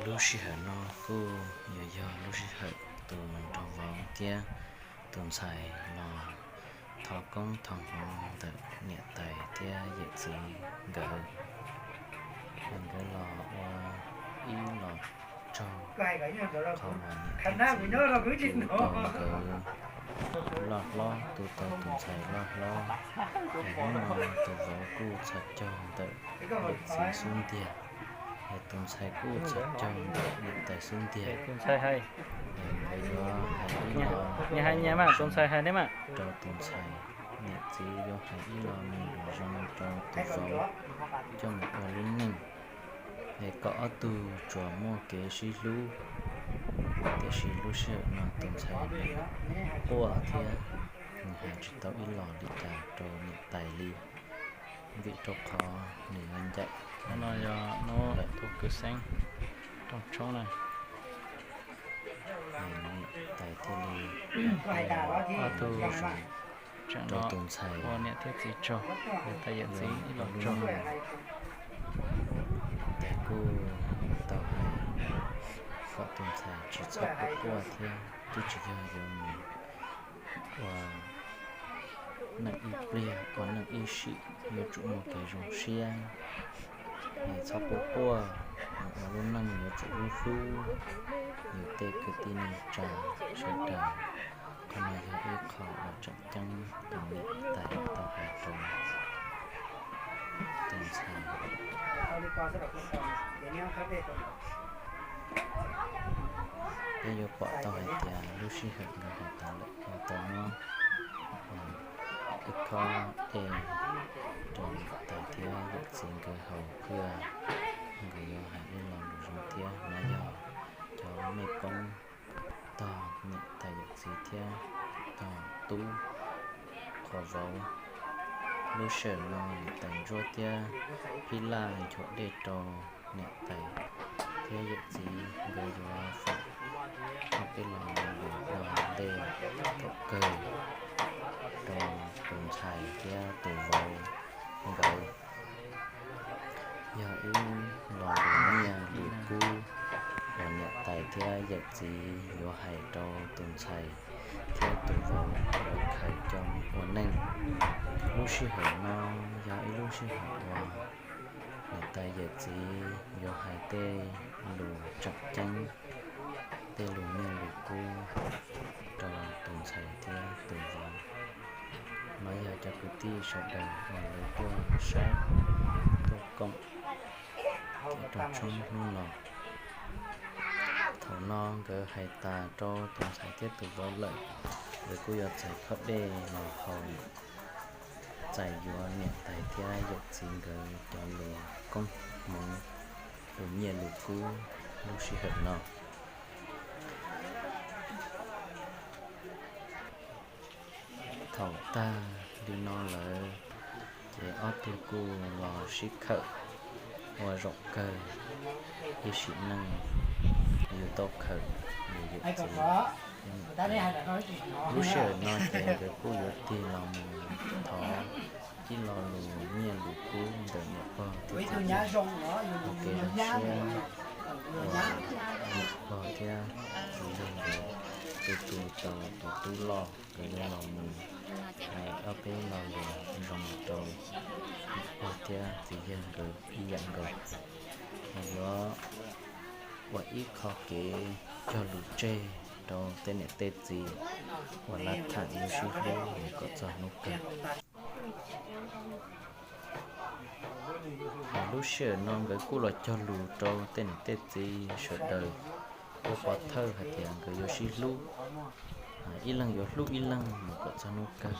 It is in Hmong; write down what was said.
Lub sij hawm no kuj yuav yog lub sij hawm tus nraug vauv thiab tus ntxhais los thov koob thov hmoov ntawm niam tais thiab yawm txiv nkawd. Nkawd los ua ib los tsaug qhov uas niam thiab txiv nkawd loj hlob tu tau tus ntxhais loj hlob. Es hnub no tus vauv kuj txhos caug ntawm yawm txiv xub ntiag, es tus ntxhais kuj txhos caug ntawm niam tais xub ntiag. Tus ntxhais hais, es nkawd yuav hais ib lo, tus ntxhais hais, niam txiv yuav hais ib lo me lus zoo rau tus vauv coj mus ua lub neej, es kom ob tug tsuas muaj kev sib hlub. Tiam sis lub sij hawm no tus ntxhais quaj thiab nws hais tsis tau ib los li cas rau niam tais li, vim rau qhov nws yuav ncaim. No yog hnub lawm tus kwv xeeb rooj tshoob na. Niam tais thiaj li ob tug tseem rau tus ntxhais ua niam thiab txiv tsaug, niam tais yawm txiv ib los tsaug. Niam tais kuj tau hais kom tus ntxhais tsis txhob quaj quaj thiab twb tsis yog yuav mus ua neej ib pliag, ua neej ib sim yuav tsum muaj kev zoo siab. Txhob quaj quaj, mus ua lub neej yuav tsum hlub hlub yus tej kwv tij neej tsa sawv daws. Qhov no yog ib qho uas tseem ceeb tus niam tais tau hais rau tus ntxhais. Peb yuav pom tau hais tias lub sij hawm nkawd hais tas lawm, tau muab ib khob dej rau niam tais thiab yawm txiv nkawd haus thiab. Nkawd yuav hais ib lo lus zoo thiab no yog cov mej koob tog niam tais yawm txiv thiab tog tub qhov vauv. Lub sij hawm no niam tais ntsuab thiab phij laj nchuav dej rau niam tais thiab yawm txiv nkawd yuav faus. Ob peb lo lus ua ntej thaum kawg rau tus ntxhais thiab tus vauv nkawd. Yog ib lo lus nyiaj lus kub uas niam tais thiab yawm txiv yuav hais rau tus ntxhais thiab tus vauv uas khaws coj mus ua neej. Lub sij hawm no yog ib lub sij hawm uas niam tais yawm txiv yuav hais tej lus tseem ceeb, tej lus nyiaj lus kub rau tus ntxhais thiab tus vauv. No yog cov kwv tij sawv daws uas lawv tuaj saib, tuaj koom thiab rooj tshoob hnub no. Thaum no nkawd hais tas rau tus ntxhais thiab tus vauv lawm, nkawd kuj yuav txais khob dej los haus, txais yuav niam tais thiab yawm txiv nkawd cov lus koob hmoov, lus nyiaj lus kub lub sij hawm no. Thaum tag li no lawm, ces ob tug kuj los sib khawm ua zaum kawg ib sim neej, yus tau khawm yus yawm txiv. Lub sij hawm no ces nkawd kuj yuav tig los mus thov ib lo lus nyiaj lus kub ntawm niam pog thiab txiv tsev, ua kev zoo siab uas niam pog thiab txiv yawg nkawd tu tu tau tus tub loj. Nkawd yuav los mus hais ob peb lo lus zoo rau niam pog thiab txiv yawg nkawd ib yam nkaus, es yuav ua ib qho kev cog lus tseg rau tej niam tej txiv uas lav tham yuav sib hlub mus kom txog hnub kawg. Lub sij hawm no nkawd kuj los cog lus rau tej niam tej txiv sawv daws, ua pov thawj hais tias nkawd yuav sib hlub, ib leeg yuav hlub ib leeg mus kom txog hnub kawg.